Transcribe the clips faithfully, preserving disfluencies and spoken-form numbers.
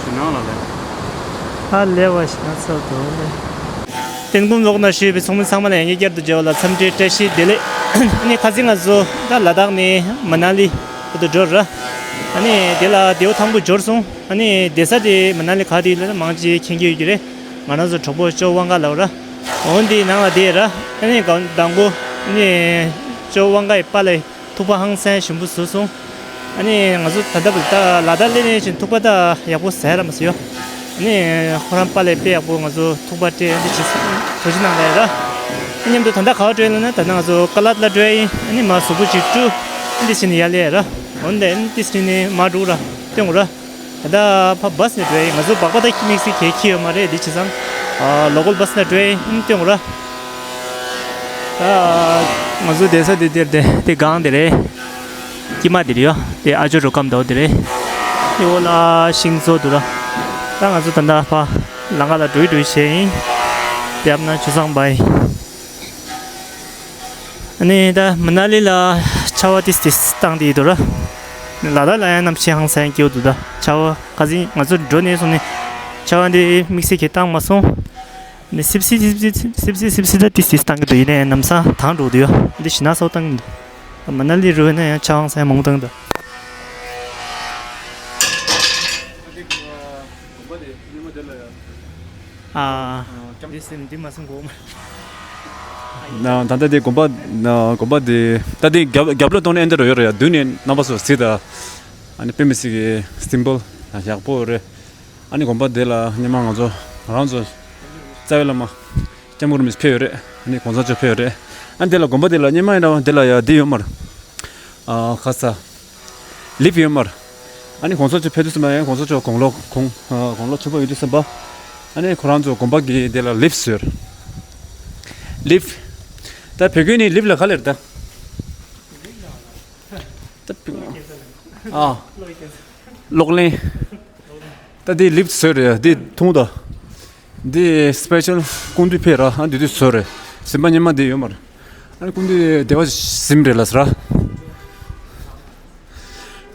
ཞུ་ནང་ལ་ལས། ཨ་ལས་བ་ཞིག་ན་ཚར་འདུག་ལས། ཏན་ཀུན་ལོག་ན་ཞུས་པའི་ཚོགས་མི་ཚང་མ་ལ་ཡང་བསྐྱར་དུ་མཇལ་བ་ལ་འཚམས་འདྲི་བཀྲ་ཤིས་བདེ་ལེགས། ཨ་ནི་ཁ་སང་ང་ཚོ་ད་ལ་དྭགས་ནས་མ་ན་ལི་བར་དུ་འགྲོ་ར། ཨ་ནི་དེ་ལ་དེའུ་ཐང་པོ་འབྱོར་སོང་། ཨ་ནི་བསྡད་ས་དེ་མ་ན་ལི་ག་དེ་ལ་མང་ཆེ་མཁྱེན་གྱི་ཡོད་ཀྱི་རེད། ང་རང་ཚོ་གྲོགས་པོ་ཅོ་དབང་དཀར་ལབ་ར། འོན་ཏེ་ནང་ལ་བསྡད་ར། ཨ་ནི་གང་དང་པོ་ཨ་ནི་ཅོ་དབང་དཀར་ཡི་པཱ་ལགས་ཐུག་པ་ཧང་སང་ཞིམ་པོ་བཟོས་སོང་། ཨ་ནི་ང་ཚོ་ད་ལྟ་བར་ད་ལ་དྭགས་སླེབས་ནས་བཞིན་ཐུག་པ་ད་ཡག་པོ་ཟ་ཡ་ར་མ་ཟ་ཡོད། ཨ་ནི་ཁོ་རང་པཱ་ལགས་དཔེ་ཡག་པོ་ང་ཚོ་ཐུག་པ་སྤྲད། ཨ་འདི་བྱས་ཐུགས་རྗེ་གནང་ལབ་ར། ཨ་མཉམ་དུ་ད་ལྟ་ག་པར་འགྲོ་ཡིན་ལབ་ན། ད་ལྟ་ང་ཚོ་ཀ་ལ་ལ་འགྲོ་ཡ་ཡིན། ཨ་ནི་མར་གཟུགས་པོ་ཅིག་བཀྲུ། ཨ་འདི་བྱས་ནས་ཡར་སླེབས་ཡ་ར། འོན་ཏེ་ཨ་ནི་ཏིས་ཏི་ནས་མར་འགྲོ་ར། སྟོན་དགོས་ར། ད་ལྟ་ཕ་བཱས་ནས་འགྲོ་ཡ་ཡིན། ང་ཚོ་སྦག་སྦག་ད་དམིགས་བསལ་གས་འཁྱེར་ཡོད་མ་རེད། འདི་བྱས་ཙང་ཨ་ལོ་ཀལ་བཱས་ནས་འགྲོ་ཡ་ཡིན། ཨ་ནི་སྟོན་དགོས་ར། ད་ང་ཚོ་བསྡད་ས་དེ་དེར་དེ་དེ་སྒང་དེ་རེད། དཀྱིལ་མ་དེ་རེད་ཡ། དེ་ཨ་ཇོ་རུ་ཀམ་དོ་དེ་རེད། དེ་འོག་ལ་ཤིང་བཟོ་འདུག་ར། ད་ང་ཚོ་ད་ལྟ་ཕ་ལམ་ཁ་ལ་འགྲོ་ཡི་འགྲོ་ཡི་བྱས་ཡིན། དེ་ཡབ་ན་ཆུ་བཟང་བ་ཡིན། ཨ་ནི་ད་མ་ན་ལི་ལ་ཆར་པ་ཏིས་ཏིས་བཏང་དེ་ཡི་འདུག་ར། ལ་དྭགས་ལ་ཡང་གནམ་གཤིས་ཧང་སང་སྐྱིད་པོ་འདུག་ད་ཆར་པ་ཁ་སང་ང་ཚོ་འགྲོ་ནས་སོང་ནས་ཆར་པ་འདི་དམིགས་བསལ་གྱི་བཏང་མ་སོང་། ནི་སིབ་སིབ་སིབ་སིབ་སིབ་སིབ་སིབ་སིབ་ད་ཏིས་ཏིས་བཏང་གི་འདུག་ཡིན་ནའི་ལམ་སང་དྭངས་འགྲོ་གི་འདུག་ཡ། འདི་ཞི་ན་སོགས་བཏང་གི་འདུག་མ་ན་ལི་རུ་ཡིན་ན་ཡང་ཆ་ཧང་སང་མང་བཏང་གི་འདུག་ཨ། འདི་སེམས་འདི་མ་སོང་གོ་མ། ན་ད་ལྟ་དེ་དགོན་པ་ན་དགོན་པ་དེ་ད་དེ་རྒྱབ་རྒྱབ་ལོགས་གཏོང་ནས་ཨེ་འདྲ་རོ་ཡོད་རེད་ཡ། མདུན་ནས་རྣམ་པ་ཚོ་གཟིགས་དང་། ཨ་ནི་དཔེ་མི་སྲིད་ཀྱི་སིམ་པལ་ཡག་པོ་རེད། ཨ་ནི་དགོན་པ་དེ་ལ་སྔོན་མ་ང་ཚོ་རང་ཚོ་རྩ་བའི་བླ་མ་སྐྱབས་མགོན་རིན་པོ་ཆེ་ཕེབས་ཡོད་རེད། ཨ་ནི་གོང་ས་མཆོག་ཕེབས་ཡོད་རེད། ཨ་ནི་དེ་ལ་དགོན་པ་དེ་ལ་སྔོན་མ་ཡིན་ན་དེ་ལ་ཡ་འདི་ཡོད་མ་རེད། ཨ་ཁ་ས་ལིབ་ཡོད་མ་རེད། ཨ་ནི་གོང་ས་མཆོག་ཕེབས་དུས་ཙམ་ཡང་གོང་ས་མཆོག་དགུང་ལོ་དགུང་ཨ་དགུང་ལོ་ཆེན་པོ་ཡོད་དུས་ཙམ་པ། ཨ་ནི་ཁོ་རང་ཚོ་དགོན་པ་གི་དེ་ལ་ལིབ་ཟེར། ལིབ། ད་བོད་སྐད་ནི་ལིབ་ལ་ག་ལེར་ད། ད་བོད་ཨ། གློག་ཀླད། ད་འདི་ལིབ་བཟོས་རེད། འདི་འཐུང་ད། འདི་སྤེ་ཤལ་སྐུ་མདུན་ཕེབས་ར། ཨ་འདི་དུས་བཟོས་རེད། ཟིན་པ་སྔོན་མ་འདི་ཡོད་མ་རེད། ཨ་ནི་སྐུ་མདུན་བདེ་བ་ཟིན་རེད་ལ་ཟེར་ར།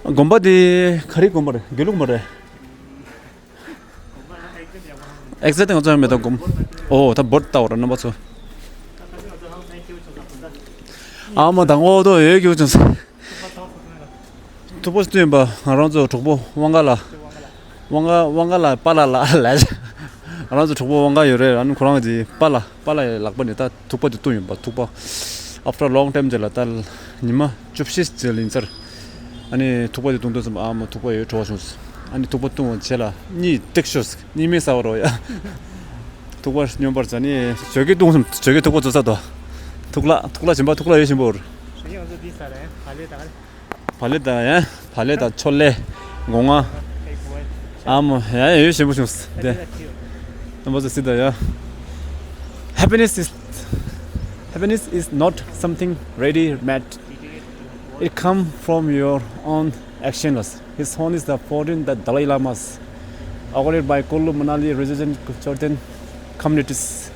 དགོན་པ་འདི་ག་རེ་དགོན་པ་རེད། དགེ་ལུགས་མ་རེད། ཨེག་ཟེག་ང་ཚོ་ཡང་མེད་ད་དགོན། ཨོ་ད་བོར་ལྟ་བ་ར་རྣམ་པ་ཚོ། ཨ་མ་དང་ཨོ་དོ་ཡོད་ཀྱི་ཅུང་ཟད། ཐུག་པ་བཏུན་པ་ང་རང་ཚོ་གྲོགས་པོ་དབང་དཀར་ལགས། དབང་དཀར་དབང་དཀར་ལགས་པཱ་ལགས་ལ་ལས། ང་རང་ཚོ་གྲོགས་པོ་དབང་དཀར་ཡོད་རེད། ཨ་ནི་ཁོ་རང་གི་པཱ་ལགས་པཱ་ལགས་ཡི་ལག་པ་ནས་ད་ཐུག་པ་དེ་བཏུང་ཡོད་པ། ཐུག་པ། After a long time རྗེས་ལ་ད་ཉི་མ་བཅུ་བཞི་རྗེས་ལ་ཡིན་ཚར། ཨ་ནི་ཐུག་པ་དེ་བཏུང་དུས་ཙམ་ཨ་མ་ཐུག་པ་ཡོད་བྲོ་བ་བྱུང་། ཨ་ནི་ཐུག་པ་བཏུང་བ་བྱས་ལ་གཉིད་ཏིག་ཤོས་གཉིད་མེད་ས་བ་རོ་ཡ། ཐུག་པ་སྙོམས་པར་ཟ་ནི་ཇོ་ཀི་བཏུང་སོང་། ཇོ་ཀི་ཐུག་པ་བཙོ་ས་དོ། ཐུག་ལ་ཐུག་ལ་བྱིན་པ་ཐུག་ལ་ཡོད་བཞིན་པོ་ར། བ་ལེ་དང་ཡ། བ་ལེ་དང་ཆོ་ལེ། སྒོ་ང་། ཨ་མོ་ཡ་ཡ་ཡོད་བཞིན་པོ་བྱུང་སྟེ། རྣམ་པ་ཚོ་སྲིད་དང་ཡ། Happiness is happiness is not something ready made. It come from your own action. His Holiness the fourteenth Dalai Lama, awarded by Kullu Manali resident Tibetan communities.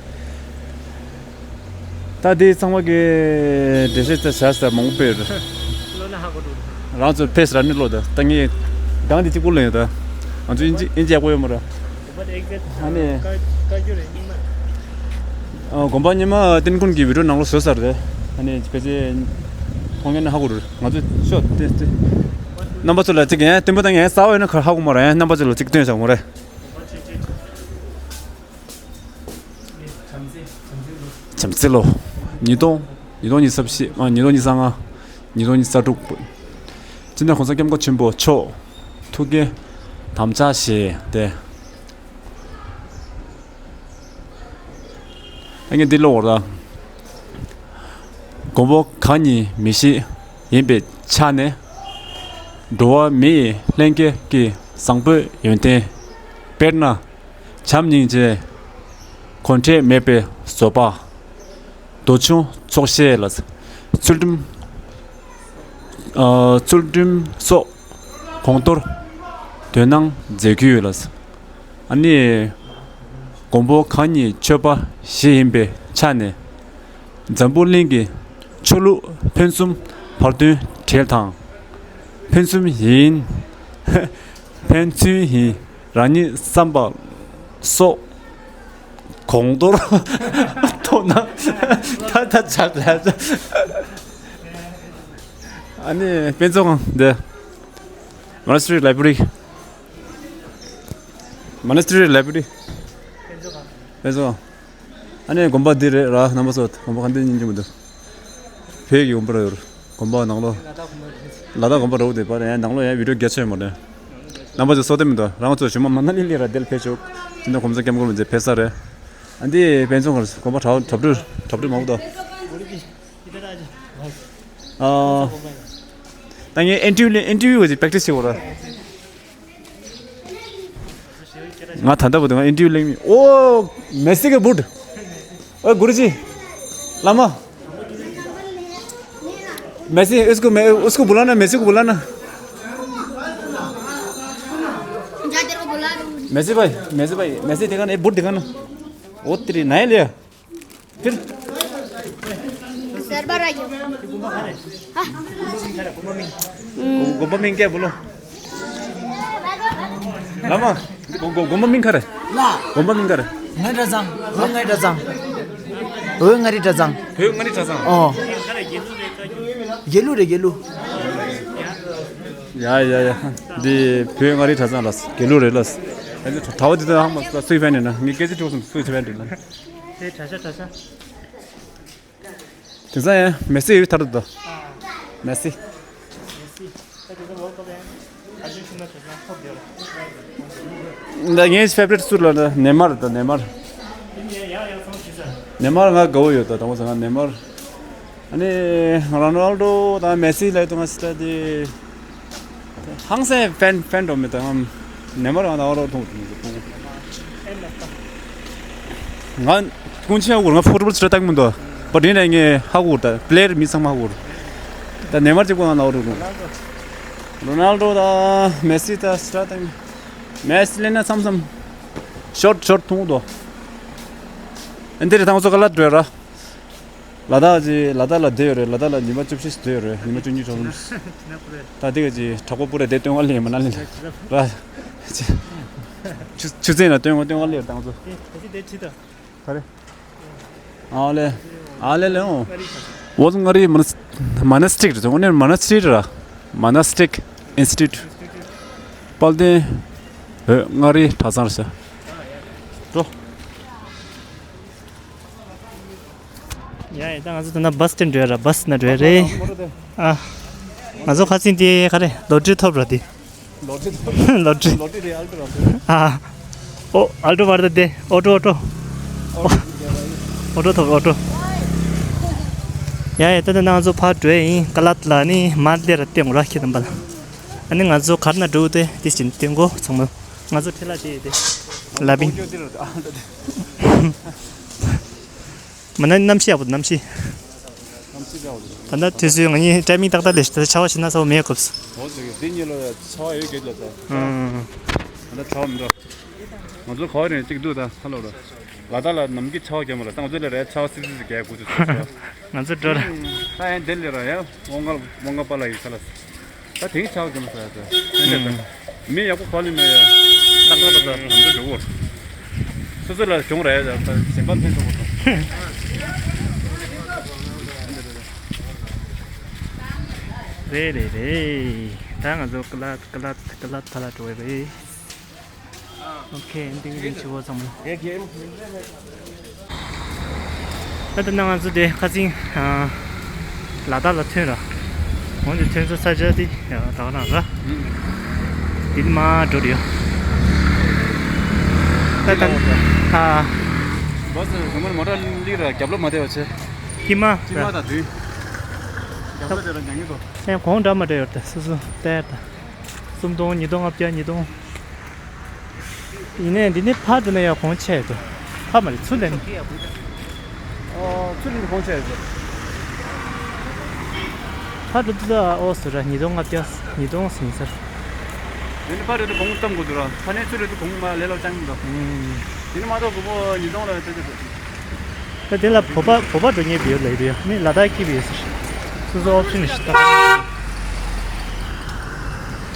ད་དེ་ཚང་མ་གི་འགྲེལ་བཤད་ཚ་བྱ་ས་མང་པོ་སྤེལ་རེད། བློ་ན་ཧ་གོ་འགྲོ། རང་ཚོ་ཕེས་ར་ནི་བློ་ད་ད་ངས་གང་དེ་གཅིག་པུ་ལེན་ཡོད་ད། ང་ཚོ་ཨིན་ཇི་ཨིན་ཇི་ཡག་པོ་ཡོད་མ་ར། ཨ་ནི། དགོན་པ་ཉི་མ་ཏིན་ཀུན་གྱི་བི་ཌིའོ་ནང་ལོགས་བཟོས་ཚར་རེད། ཨ་ནི་ཕལ་ཆེར་མཐོང་མཁན་ཧ་གོ་རེད། ང་ཚོ་ཤོག་དེ་དེ། རྣམ་པ་ཚོ་ལ་གཅིག་ཡང་བསྟན་པ་དང་ཡང་གསར་བ་ཡོད་ན་ཧ་གོ་མ་ར། ཡང་རྣམ་པ་ཚོ་ལ་གཅིག་སྟོན་བྱ་མོ་རེད། བྱམས་བརྩེ་ལོ། ཉིས་སྟོང་ཉིས་སྟོང་ཉི་ཤུ་རྩ་བཞི། ཨ་ཉིས་སྟོང་ཉི་ཤུ་རྩ་ལྔ། ཉིས་སྟོང་ཉི་ཤུ་རྩ་དྲུག་སྤྱི་ནོར་༸གོང་ས་༸སྐྱབས་མགོན་ཆེན་པོ་མཆོག་ཐུགས་ཀྱི་དམ་བཅའ་བཞེས་ཏེ། ཨ་ངས་འདི་ཀློག་འོར་ད། མགོན་པོ་གང་ཉིད་མི་ཤིགས་ཡིན་པའི་ཆ་ནས། འགྲོ་བ་མི་ཡི་ལྷན་སྐྱེས་ཀྱི་བཟང་པོའི་ཡོན་ཏན། དཔེར་ན། བྱམས་སྙིང་རྗེ། གོང་འཕེལ་མེད་པའི་བཟོད་པ། འདོད་ཆུང་ཚོགས་ཞེས་ལ། ཚུལ་ཁྲིམས། ཨ་ཚུལ་ཁྲིམས་སོགས་གོང་མཐོར་དོ་སྣང་མཛད་ཀྱི་ཡོད་ལ། ཨ་ནི། མགོན་པོ་གང་ཉིད་ཆོས་པ་ཞིག་ཡིན་པའི་ཆ་ནས། འཛམ་བུ་གླིང་གི་ཆོས་ལུགས་ཕུན་སུམ་བར་དོའི་གྲལ་དང་། ཕུན་སུམ་ཡིན། ཕན་ཚུན་ཡིན། རང་ཉིད་བསམ་པ་སོགས་གོང་མཐོར་མཐོང་ན་ད་ད་ཆགས་ཆགས། ཨ་ནི་དཔེ་མཛོད་ཁང་འདི། Monastery Library། Monastery Library། དཔེ་མཛོད་ཁང་། ཨ་ནི་དགོན་པ་འདི་རེད་ར། རྣམ་པ་ཚོ་དགོན་པ་ག་འདྲ་ཡིན་གྱི་མི་འདུག་བོད་ཀྱི་དགོན་པ་རེད། དགོན་པ་ནང་ལོགས། ལ་དྭགས་དགོན་པ་རེད་དེ་པར་ཡང་ནང་ལོགས་ཡང་བི་ཌིའོ་རྒྱ་ཆེ་མ་རེད། རྣམ་པ་ཚོ་སོ་དེ་མི་འདུག་རང་ཚོ་ཞུ་མ་མ་ན་ལི་ལི་ར་དེར་ཕེབས་ཆོག་དེ་འདྲ་གོམ་ས་སྐྱབས་མགོན་མི་ཚེ་ཕེབས་ས་རེད། ཨ་འདི་དཔེ་མཛོད་ཁང་དགོན་པ་གྲ་གྲ་སྒྲིག་གྲ་སྒྲིག་མང་པོ་འདུག་ཨ། ད་ངས་ཨིན་ཊར་ཝིའུ་ལེན་ཨིན་ཊར་ཝིའུ་གི་པེག་ཊི་སི་བྱེད་དགོས་ར། ང་ད་ལྟ་བར་དུ་ང་ཨིན་ཊར་ཝིའུ་ལེན་མི། ཨོ། मेसी के बूट। ओए गुरुजी। लामा। मेसी, उसको, मैं, उसको बुलाना, मेसी को बुलाना। जा, तेरे को बुला रहा हूँ। मेसी भाई, मेसी भाई, मेसी दिखाना, ये बूट दिखाना। ओ तेरी, नया लिया? फिर? सर, बाहर आइए। हाँ। དགོན་པ་མིང་ག་རེ་འབོད་ལོ། ལ་མ། དགོན་དགོན་དགོན་པ་མིང་ག་རེ། ལ། དགོན་པ་མིང་ག་རེ། ངའི་གྲྭ་ཚང་། བོད་མངའ་རིས་གྲྭ་ཚང་། བོད་མངའ་རིས་གྲྭ་ཚང་། བོད་མངའ་རིས་གྲྭ་ཚང་། ཨོ། དགེ་ལུགས་རེད་དགེ་ལུགས། ཡ་ཡ་ཡ། འདི་བོད་མངའ་རིས་གྲྭ་ཚང་ལ་དགེ་ལུགས་རེད་ལ། གྲྭ་པ་འདི་དག་ཧ་མ་སུ་ཕན་ནི་ན་ངས་སྐད་ཆ་དྲིས་སོང་སུ་ཕན་འདུག་ལ། དེ་གྲྭ་ཤག་གྲྭ་ཤག་དེང་སང་ཡང་མེ་སི་ཡོད་ཐར་དུ། མེ་སི། ད་ངའི་ཕེ་བ་རི་ཊི་སུ་ལ་ནེ་མར་དང་ནེ་མར། ནེ་མར་ང་དགའ་བོ་ཡོད་ད་དང་པོ་ཟེར་ན་ནེ་མར། ཨ་ནི་རོ་ནལ་ཌོ་དང་མེ་སི་ལ་དུ་ང་སི་ལ་དེ། ཧང་སང་ཕན་ཕན་འགྲོ་མི་དང་ནེ་མར་ང་ད་རོ་མཐོང་མཐོང་། ང་ཀུན་ཆེ་ཧ་གོ་ང་ཕུ་ཊི་བོལ་སི་ལྟ་གི་མི་འདུག་པ་དེ་ནས་ངས་ཧ་གོ་ད་པི་ལེ་ཡར་མི་ཚང་མ་ཧ་གོ། ད་ནེ་མར་གཅིག་པོ་ང་ལ་འོ་རུ་རུ། རོ་ནལ་ཌོ་ད་མེ་སི་ད་སི་ཏྲ་ད་མེ་སི་ལེན་ན་མཚམས་མཚམས་ཤོར་ཤོར་མཐོང་དོ། ཨ་འདིར་ཐང་སོ་ཀ་ལ་འགྲོ་ར། ལ་དྭགས་ཀྱི་ལ་དྭགས་ལ་བསྡད་ཡོད་རེད། ལ་དྭགས་ལ་ཉི་མ་བཅུ་བཞི་བསྡད་ཡོད་རེད། ཉི་མ་བཅུ་གཉིས་བཅུ་གསུམ། ད་དེ་ག་ཅིག་དྲག་པོ་པོ་རེད་དེ་སྟོན་པ་ལེན་མ་ན་ལེན་ར། ཆུ་ཆུ་ཚན་ལ་སྟོན་པ་སྟོན་པ་ལེན་དང་ཚོ། དེ་དེ་དེ་ཁྲིད་དང་། ག་རེ། ཨ་ལེ། ཨ་ལེ་ལེ་ཨོ། བོད་མངའ་རིས་མ་ན་སི་ཊིག་རེད། འོ་ནས་མ་ན་སི་ཊི་ར། མ་ན་སི་ཊིག་ཨིན་སི་ཊི་ཊུཊ། དཔལ་ལྡན་བོད་མངའ་རིས་གྲྭ་ཚང་རེད་ཤག་འགྲོ། ཡ་ཡ་ད་ང་ཚོ་ད་ན་བྷ་སི་སི་ཊེན་འགྲོ་ཡ་ར། བྷ་སི་ན་འགྲོ་ཡ་རེད། ཨ། ང་ཚོ་ཁ་སང་དེ་ག་རེ་ལོ་ཊ་རི་ཐོབ་ར་དེ། ལོ་ཊ་རི་ཐོབ། ལོ་ཊ་རི། ལོ་ཊ་རི་ཨལ་ཊོ་ར་ཐོབ། ཨ། ཨོ་ཨལ་ཊོ་བར་ད་དེ་ཨོ་ཊོ་ཨོ་ཊོ། ཨོ་ཊོ་ཐོབ་ཨོ་ཊོ། ཡ་ཡ་ད་ད་ན་ང་ཚོ་ཕར་འགྲོ་ཡ་ཡིན། ཀ་ལ་ཏི་ལ་ནི་མ་ལེ་ར་སྟེང་ར་ཁྱེད་དམ་པ་ལ། ཨ་ནི་ང་ཚོ་གར་ན་འགྲོ་དེ་དེ་བཞིན་སྟེང་གོ་ཚང་མ། ང་ཚོ་ཁྲི་ལ་དེ་དེ་ལ་བིང་། མ་ན་གནམ་གཤིས་ཡག་པོ་འདུག་གནམ་གཤིས། གནམ་གཤིས་ཡག་པོ་འདུག་ད་ལྟ་དུས་ཚོད་ང་གཉིས་ཊའི་མིང་ཏག་ཏག་ལས་ཤི་ད་ཆར་པ་ཞིག་ན་ཚ་བོ་མེད་སྐབས་སུ། འོ་ཟེར་གི་འདི་གཉིས་ལ་ཆར་པ་ཡོད་གེ་ལ་ད། ཨང་། ད་ལྟ་ཆར་པ་མི་འདུག་ང་ཚོ་ག་བ་རེད་གཅིག་འདུག་ད་ཧ་ལོ་ར། ལ་དྭགས་ལ་ནམ་གྱི་ཆར་པ་རྒྱབ་མ་ར། ད་ང་ཚོ་ལ་ར་ཆར་པ་སིབ་སིབ་རྒྱག་དགོས་ཚུལ་ཚོ། ང་ཚོ་འགྲོ་ར། ད་ཡང་འདི་ལ་ར་ཡང་དབང་ག་དབང་ག་པ་ལ་ཡིན་ས་ལ། ད་དེང་ཆགས་ཀྱི་མ་ཟ་ཡ་ཟ། མི་ཡག་པོ་ག་ལ་མེད་ཡ། ཏག་ཏག་ཏག་ཏག་ང་ཚོ་འགྲོ་གོ། སོ་སོ་ལ་གྱོང་རག་ཡ་ཟ། ད་གཞན་པ་ཕན་ཐོགས་པོ་དང་། རེད་རེད་རེད། ད་ང་ཚོ་ཀ་ལ་ཀ་ལ་ཀ་ལ་ཐ་ལ་འགྲོ་བའི་རེད། ཨོ་ཁེ། འདི་གི་རིང་ཆུ་བོ་ཚང་མ། ད་ལྟ་ང་ཚོ་དེ་ཁ་སང་ལ་དྭགས་ལ་ཐོན་ར། འོན་ཏེ་ཐོན་ས་ས་ཆ་དེ་ད་ག་རང་ར། འདི་ནི་མ་འགྲོ་རེད་ཡ། ད་ད་ཨ། བ་སི་ཞོ་མོན་མོ་ཊ་ལི་ར་རྒྱབ་ལོགས་མ་བསྡད་པ་བྱས། ཀྱི་མ་ཀྱི་མ་དང་དུས། རྒྱབ་ལོགས་དེ་ར་མྱ་ངན་དོ། ཨེ་གོང་འདྲ་མ་འདྲ་ཡོད་ད་སོ་སོ་ལྟ་ཡ་ད། སུམ་སྟོང་ཉིས་སྟོང་ལྔ་བརྒྱ་ཉིས་སྟོང་། ཡིན་ནའི་འདི་ནི་ཕར་འགྲོ་ན་ཡང་གོང་ཆེ་འདུག་ཕ་མ་རེད་ཚུར་ལེན། ཨོ་ཚུར་ལེན་གོང་ཆེ་རེད། ཕར་འགྲོ་དུས་ཨོ་སུ་ར་ཉིས་སྟོང་ལྔ་བརྒྱ་ཉིས་སྟོང་ཟིན་ས། འདི་ནི་ཕར་འགྲོ་དུས་གོང་གཏམ་དགོས་འདུག་ར། ཕ་ནས་ཚུར་འགྲོ་དུས་གོང་མ་ལས་སླ་ཅང་མི་འདུག་ཨུམ། འདི་ནི་མ་གཏོགས་དགོས་པོ་ཉིས་སྟོང་ལ་ལྟ་ཅི་འདུག་ད་དེ་ལ་བོད་པ་བོད་པ་འགྲོ་ཉེས་པ་ཡོད་ལ་ཡོད་ཡ་མི་ལ་དྭགས་སྐྱིད་པ་ཡོད་ཟེར། སོ་སོ་ཨོབ་ཤན་ཞིག་ད།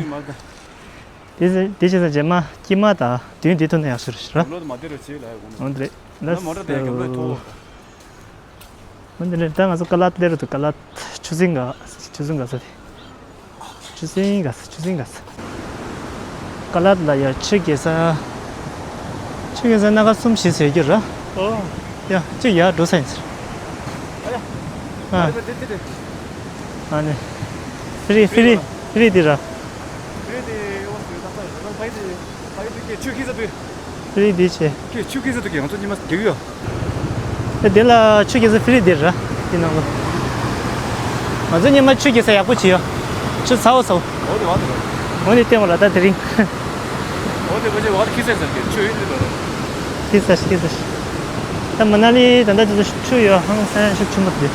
ཆེ། མ་དེ་དེ་བྱས་ཙང་རྗེས་མ་དཀྱིལ་མ་དང་མདུན་འདི་ཐུག་ན་ཡག་ཤོས་རེད་ར། ལོ་མ་དེ་རུ་བྱེད་ལ་ཡོད་གོ། འོན་ཏེ་ལ་མོ་ཊ་དེ་གམ་ལ་ཐོག་འོན་ཏེ་ནས་ད་ང་ཚོ་ཀ་ལ་སླེབས་རེད་འདུག་ཀ་ལ་ཆུ་སྲིན་ག་ཆུ་སྲིན་ག་ས་དེ། ཆུ་སྲིན་ག་ས། ཆུ་སྲིན་ག་ས། ཀ་ལ་ལ་ཡ་ཆུ་རྐྱལ་ས། ཆུ་རྐྱལ་ས་སྣ་ཁ་གསུམ་བཞི་ཟེར་རྒྱུ་ར། ཨོ། ཡ་གཅིག་ཡར་འགྲོ་ས་ཡིན་ཟེར། ཨ་ཡ། ཨ། ཨ་ནི། ཧྥི་རི་ཧྥི་རི་ཧྥི་རི་འདི་ར། ཧྥི་རི་འདི་ཨོ་སི་ད་ས་ཡ་ད་ཕ་ཡི་འདི་ཕ་ཡི་འདི་ཆུ་རྐྱལ་ས་འདུག་ཧྥི་རི་འདི་ཆེ། ཁྱོད་ཆུ་རྐྱལ་ས་དུ་གི་ང་ཚོ་ཉི་མ་རྒྱག་ཡོད། ཨེ་དེ་ལ་ཆུ་རྐྱལ་ས་ཧྥི་རི་འདིར་ར། དེ་ནང་ལོ། ང་ཚོ་ཉི་མ་ཆུ་རྐྱལ་ས་ཡག་པོ་བྱེད་ཡོད། ཆུ་ཚ་བོ་ཚ་བོ། འོ་དེ་བ་དེ་ར། འོ་དེ་བསྟན་པ་ལ་ད་དེ་རིང་། འོ་དེ་བ་ཅེ་བ་དེ་ཁི་སེ་ཟེར་གི་ཆུ་ཡིན་དེ་ར། ཁི་སེ་ཁི་སེ། ད་མ་ན་ལི་ད་ལྟ་དེ་ཚོ་ཆུ་ཡོད། ཧང་སང་ཤུགས་ཆེན་པོ་དེ།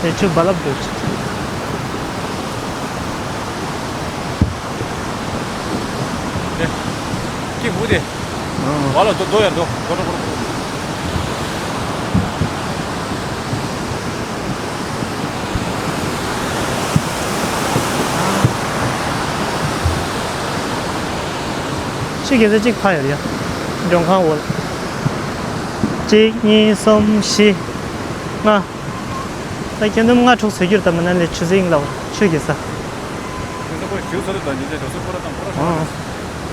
དེ་ཆུ་རྦ་རླབས་འདུག་ཀི་བུ་དེ། ཨ། བ་ལ་དོ་དོ་ཡར་དོ་གོ་ཏྲ་གོ་ཏྲ། ཆུ་གེ་ས་གཅིག་ཕ་ཡོད་ཡ། མགྲོན་ཁང་འོག་གཅིག་གཉིས་གསུམ་བཞི། ལྔ། ད་ཁྱེད་འདུམ་ལྔ་དྲུག་ཟེར་རྒྱུར་ད་མི་ན་ལས་ཆུ་སྲིན་ལ་ཆུ་གེ་ས། དེ་ཚོ་ཁོ་ཞུ་ཚོ་དང་ཉིན་ཚེ་འགྲོ་སོ་ཁོ་ར་དང་ཁོ་ར་ཤོག་ཨ།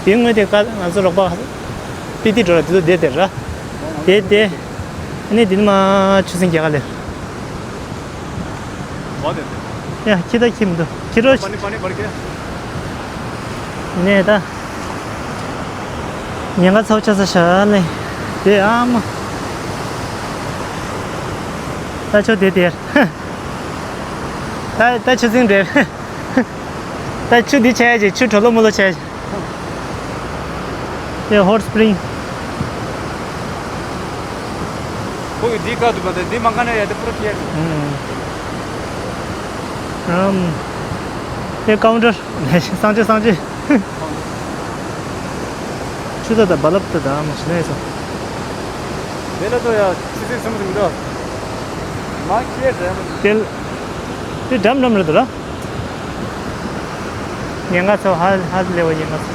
དེ་ངོས་དེ་ཀ་ང་ཚོ་རོགས་པ་པི་ཏི་འགྲོ་ར་དེ་ཚོ་བསྡད་དེ་ར། དེ་དེ། ཨ་ནི་དེ་ནི་མ་ཆུ་སྲིན་རྒྱ་ག་ལེ། ཡ་ཁྱི་ད་ཁྱི་མི་འདུག་ཁྱི་རོ། ནས་ད། ཉེན་ཁ་ཚ་བོ་ཆགས་ས་ཤ་ལེ། དེ་ཨ་མ། ད་ཆོ་དེ་དེ། ད་ད་ཆུ་སྲིན་རེད། ད་ཆུ་འདི་ཆེ་ཆེ་ཆུ་གྲོ་ལོ་མོ་ལོ་ཆེ་ཆེ། དེ་ཧོཊ་སི་པི་རིང་། ཁོ་གི་འདི་བཀག་འདུག་པ་དེ་འདི་མ་བཀག་ན་ཡ་དེ་པུ་ར་ཁྱེར་འདུག་ཨུམ། ཨམ། དེ་ཀའུན་ཊར། སང་ཆེ་སང་ཆེ། ཆུ་ཚོད་དང་རྦ་རླབས་དང་མ་ཞི་ནས་སོ། དེ་ལ་ཚོ་ཡ་ཆུ་ཚོད་གསུམ་ཙམ་འདུག་མ་ཁྱེར་རེད། དེ་དེ་འགྲམ་འགྲམ་རེད་འདུག་ར། ཉེན་ཁ་ཚོ་ཧ་ཧ་ལས་པ་ཉེན་ཁ་ཚོ།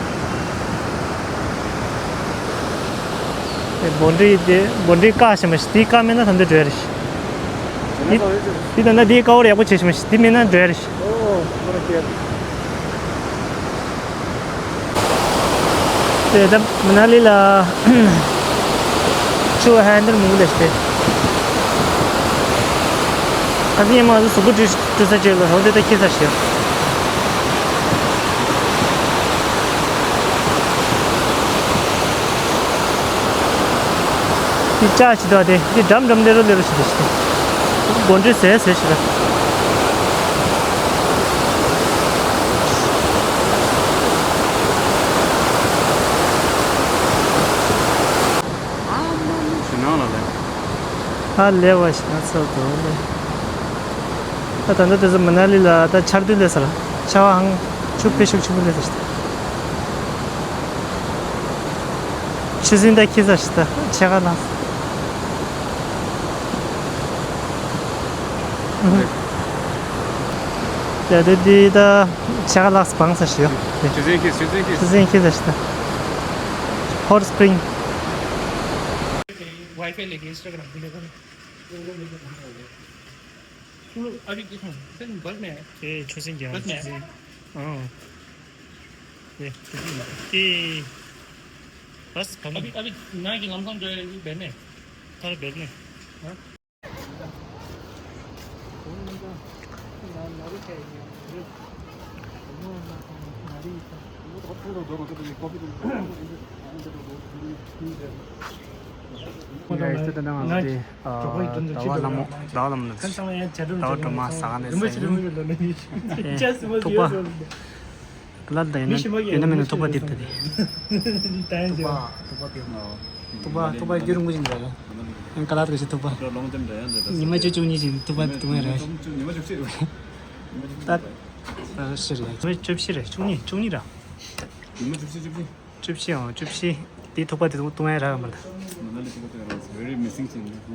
དེ་སྦོ་ཌི་དེ་སྦོ་ཌི་བཀག་ཤེས་མ་ཤེས་དེ་བཀག་མེད་ན་ད་འདི་འགྲོ་ཡ་རེད་ཤི། དེ་དེ་ད་ན་དེ་ཀ་བར་ཡག་པོ་བྱེད་ཤེས་མ་ཤེས་དེ་མེད་ན་འགྲོ་ཡ་རེད་ཤི། ཨོ་ཁོ་ར་ཁྱེར། དེ་ད་མ་ན་ལི་ལ་ཆུ་ཧན་ཏེར་མུ་ལེ་སྟེ། ཁ་སི་ཡེ་མ་ཟུ་སུ་གུ་ཏྲི་ཏྲི་ས་ཅེ་ལ་ཧོ་དེ་ད་ཁི་ས་ཤེ། དེ་ཅག་ཅི་ད་དེ་དེ་འགྲམ་འགྲམ་ལེ་རོ་ལེ་རོ་ཤི་དེ་ཤི། སྒོ་འདྲེ་ཟེ་ཟེ་ཤི་ར། ཞི་ནང་ལ་ལས། ཧ་ལས་པ་ཞིག་ན་ཚར་འདུག་ལས། ད་ད་ལྟ་དེ་ཚོ་མ་ན་ལི་ལ་ད་ཆར་དུས་སླེབས་ཚར། ཆར་པའང་ཆུ་དཔེ་ཤུགས་ཆེན་པོ་སླེབས་ཚར། ཆུ་སྲིན་ད་ཁྱི་ས་ཞིག་ད་ཕྱེད་ཀ་ལངས། ད་དེ་འདི་ད་ཕྱེད་ཀ་ལངས་སྤང་ས་ཞིག་ཡོད། ཆུ་སྲིན་ཁྱི་ཆུ་སྲིན་ཁྱི། ཆུ་སྲིན་ཁྱི་ས་ཞིག་ད། ཧོཊ་སི་པི་རིང་། Wi-Fi लेके Instagram पे लेकर अभी देखो, बस में है। ए, छुसिंग क्या? बस में है। हाँ। ए, छुसिंग। ए, बस, अभी, अभी ना कि लमसम जो है, ये बहने। अरे, बहने। हाँ। ཡ་ཡིས་ད་ནང་ང་ཚོ་དེ་ཟླ་བ་ལྷ་མོ་ཟླ་བ་ལྷ་མོ་ལ་ཟླ་བ་སྒྲོལ་མ་ཟ་ག་ནས་ཟ་ཡིན། ཐུག་པ་ལ་ད་ཡིན་ན་ཡིན་ན་མིན་ན་ཐུག་པ་དེབ་ད་དེ། ཐུག་པ་ཐུག་པ་དེབ། ཐུག་པ་ཐུག་པ་རྒྱུ་རིང་པོ་ཞིག་འདྲ་རེད། ཡང་ཀ་ལ་ཐུག་ཞིག་ཐུག་པ། ཉི་མ་བཅུ་བཅུ་གཉིས་ཞིག་ཐུག་པ་དེ་ཐུག་ཡ་རེད། ད་ད་ཤི་རེད། ཉི་མ་བཅུ་བཞི་རེད། བཅུ་གཉིས་བཅུ་གཉིས་ར། ཉི་མ་བཅུ་བཞི་བཅུ་བཞི། བཅུ་བཞི་ཨང་བཅུ་བཞི། དེ་ཐུག་པ་དེ་ཐུག་ཐུག་ཡ་ར་ག་མ་ལ། མ་ན་ལི་ཐུག་པ་དེ་ར་very missing ཅན་རེད།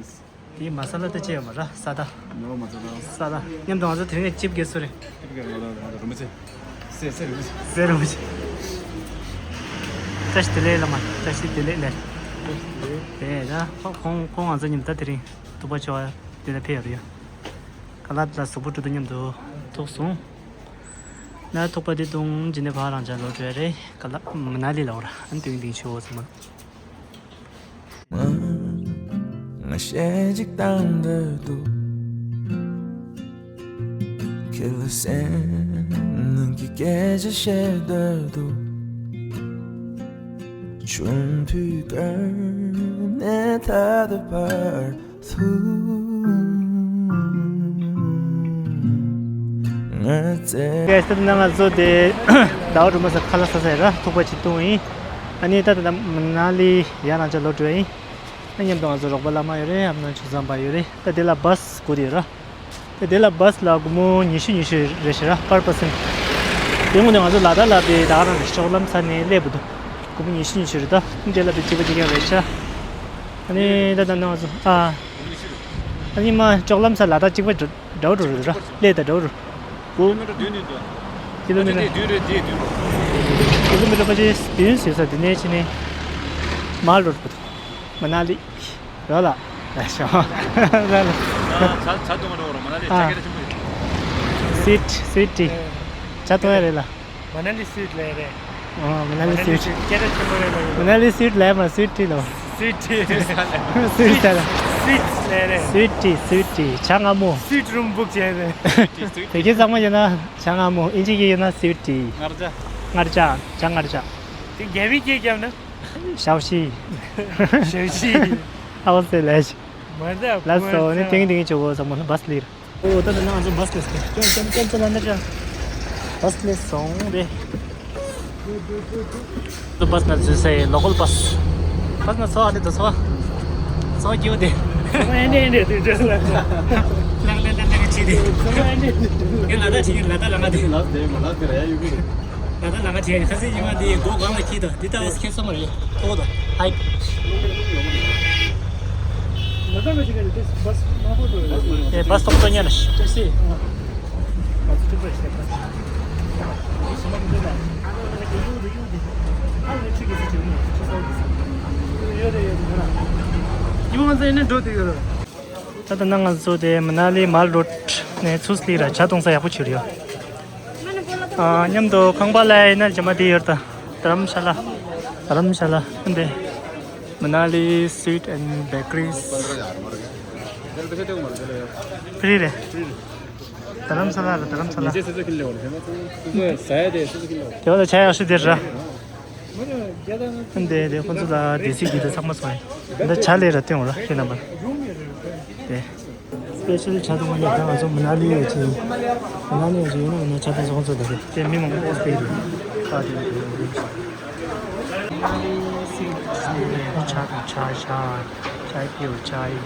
དེ་མ་ས་ལ་ད་ཅི་ཡོད་མ་ར་ས་ད། ཉོ་མ་ཚོ་ད། ས་ད་མཉམ་དུ་ང་ཚོ་དེ་རིང་ཅིབ་རྒྱས་སུ་རེད། ཅིབ་རྒྱས་ང་ཚོ་ང་ཚོ་རིན་པོ་ཆེ། སེ་སེ་རིན་པོ་ཆེ། སེ་རིན་པོ་ཆེ། བཀྲ་ཤིས་བདེ་ལེགས་བླ་མ། བཀྲ་ཤིས་བདེ་ལེགས་ལེགས། དེ་ད་ཁོང་ཁོང་ང་ཚོ་མཉམ་ད་དེ་རིང་ཐུག་པ་ཆོ་བ་དེ་ལ་ཕེབས་ཡོད་རེད། ཀ་ལ་ལ་གཟུགས་པོ་གྲུ་དུ་མཉམ་དུ་ཐུག་སོང་། ན་ཐུག་པ་དེ་དུང་ཇི་ནེ་བྷ་རང་ཅག་ལོ་བྲོས་རེད། ཀ་ལ་མ་ན་ལི་ལ་བར་ཨན་དུང་དིང་ཆུ་བོ་ཚང་མ། ང་ཞེ་གཅིག་དང་འདོད་འདུག་ཁྱེད་ལ་སེམས་ནང་གི་སྐད་ཆ་བཤད་འདོད་འདུག་ཆུང་དུས་སྐབས་ནས་ད་ལྟ་བར་དུ་ང་ཚེ། ཡ་ད་ནང་ང་ཚོ་དེ་ཟླ་བ་སྒྲོལ་མ་ས་ཁ་ལག་ཟ་ས་ཡ་ར་ཐུག་པ་ཅིག་བཏུང་ཡིན། ཨ་ནི་ད་ད་ལྟ་མ་ན་ལི་ཡར་ལངས་ཆ་ལོ་འགྲོ་ཡིན། ཨ་མཉམ་དུ་ང་ཚོ་རོགས་པ་བླ་མ་ཡོད་རེད། ཨ་མ་ན་ཆུ་ཚང་པ་ཡོད་རེད། ད་དེ་ལ་བཱས་སྒུག་དེ་ཡོད་ར། ད་དེ་ལ་བཱས་ལ་སྒོར་མོ་ཉི་ཤུ་ཉི་ཤུ་རེད་ཤི་ར་པར་པར་སན། དེ་སྔོན་ནས་ང་ཚོ་ལ་དྭགས་ལ་དེ་ད་ག་རང་རེད་ཤོག་ལམ་ས་ནས་སླེབས་འདུག་ཉི་ཤུ་ཉི་ཤུ་རེད་ད། དེ་ལ་དེ་གཅིག་པ་གཅིག་རྐྱང་རེད་ཤག་ཨ་ནི་ད་ད་ནང་ཚོ་ཨ། ཨ་ནི་མ་ཅོག་ལམ་ས་ལ་ད་གཅིག་པ་འགྲོ་འགྲོ་རུ་ར་ལས་ད་འགྲོ་རུ། ཀི་ལོ་མི་ཊར་བདུན་བདུན་འདུག་ཀི་ལོ་མི་ཊར་བདུན་རེད་དེ་བདུན་རེད། ཀི་ལོ་མི་ཊར་ཕལ་ཆེར་བདུན་ཟེར་ས་དེ་ནས་ཕྱིན་ནས་མར་རོ་མ་ན་ལི་རོ་ལ་ལ་ཤོ་ར་ལ། ཚ་ཚ་དུང་རོ་རོ་མ་ན་ལི་ཨ། ཚ་སྐད་ཆེན་པོ་རེད། སུའིཊ་སུའིཊ་ཊི་ཇ་དུང་ཡ་རེད་ལ། མ་ན་ལི་སུའིཊ་ལབ་རེད། ཨོ་མ་ན་ལི་སུའིཊ། སྐད་གྲགས་ཆེན་པོ་རེད་ལ། མ་ན་ལི་སུའིཊ་ལབ་མ་སུའིཊ་ཊི་ལོ། སུའིཊ་ཊི། སུའིཊ་ལབ། སུའིཊ་ལབ་རེད། སུའིཊ་ཊི་སུའིཊ་ཊི་ཇ་མངར་མོ། སུའིཊ་རུམ་བུག་བྱས་རེད། དེ་གའི་གཙང་མ་ཡིན་ན་ཇ་མངར་མོ། ཨིན་ཇི་སྐད་ཡིན་ན་སུའིཊ་ཊི། མངར་ཇ། མངར་ཇ། ཇ་མངར་ཇ། དེ་རྒྱ་མིའི་སྐད་རྒྱབ་ན། ཞའོ་ཤི། ཞའོ་ཤི། ཨའོ་སེ་ལེ་ཤི། མ་ད་ལ་སོ་ནི་ཏིང་ཏིང་ཆོ་གོ་ས་མོ་ལ་བ་སི་ལིར། ཨོ་ད་ད་ང་ཚོ་བ་སི་ལས་སོང་། ཅོ་ཅོ་ཅོ་ཅོ་ལ་ན་ཅོ། བ་སི་ལས་སོང་རེད། ད་བ་སི་ན་འཛུལ་སའི་ལོ་ཀལ་བ་སི། བ་སི་ན་ཚོ་བ་འདི་ད་ཚོ་བ། ཚོ་བ་སྐྱིད་པོ་དེ། ཚོ་བ་ཨེ་འདྲ་ཨེ་འདྲ་དུས་ཚོད་ལ། ལང་ལང་ལང་ལང་ཁྲིད་དེ། ཚོ་བ་ཨེ་འདྲ་ཨེ་འདྲ། ངས་ལ་དྭགས་བྱེད་ཀྱི་ལ་དྭགས་ལ་ང་དེ། ལ་དྭགས་ལ་ང་དེ་ཡ་ཡོད་གི་རེད། ད་ལྟ་ལམ་ཁ་དེ་ཁ་སང་ཉི་མ་དེ་སྒོ་སྒང་ལ་འཁྱེར་དང་དེ་ལྟ་བུ་ཁྱེར་སོང་བ་རེད། ཐོག་དང་ཧའི། ལ་དྭགས་ལ་ཅིག་ག་རེད། དེ་བ་སི་མང་པོ་འགྲོ་ཡོད། ཨེ་བ་སི་ཐོག་ཏུ་ཉལ་ནས་ཤི། ཊེག་སི། ང་ཚོ་ཐུག་པ་ཞིག་ལ་བ་སི་ཞི་མ་མི་འདུག་ལ། ཨ་ལ་ཆུ་གི་སི་ཆུ་མི་ཨ་ལ་ཆུ་གི་སི་ཆུ་མི་ཆུ་སོགས་ཀྱི་སི་ཡོད་རེད་ཡོད་རེད་ཡོད་རེད། ཉི་མ་ང་ཚོ་ཡིན་ན་འགྲོ་དུས་ཡོད་རེད། ད་ལྟ་ན་ང་ཚོ་དེ་མ་ན་ལི་མལ་རོ་ཌི་ནས་ཚུར་སླེབས་ར་ཇ་འཐུང་ས་ཡག་པོ་ཅིག་རེད་ཡ། ཨ་མཉམ་དུ་ཁང་པ་ལ་ཡིན་ན་རྗེས་མ་དེ་ཡོད་ད། དྷ་རམ་ཤ་ལ། དྷ་རམ་ཤ་ལ་འདི། Manali Sweet and Bakeries། ཕི་རི་རེད། དྷ་རམ་ཤ་ལ་རེད། དྷ་རམ་ཤ་ལ། དེ་བ་ལ་ཇ་ཡག་ཤོས་དེ་རེད། འདི་འདི་ཁོང་ཚོ་ལ་སྡེ་སྲིད་ཀྱི་དེ་ཚང་མ་སོང་ཡིན། འདི་ཇ་ལས་ར་བཏོན་འོང་ར་ཁྱེད་རྣམ་པ། དེ། སི་པེ་ཤལ་ཇ་འཐུང་བ་ནི་ད་ང་ཚོ་མ་ན་ལི་ཡོད་ཅིང་། མ་ན་ལི་ཡོད་ཅིང་ཡིན་ན་ཇ་འཐུང་ས་ཁོང་ཚོ་ལ་རེད། དེ་མི་མང་པོ་སྤེལ་རེད། ཁ་དེ་རེད། མ་ན་ལི་སི་ཇ་དང་ཇ་ཇ་ཇ་པིའོ་ཇ་ཡི།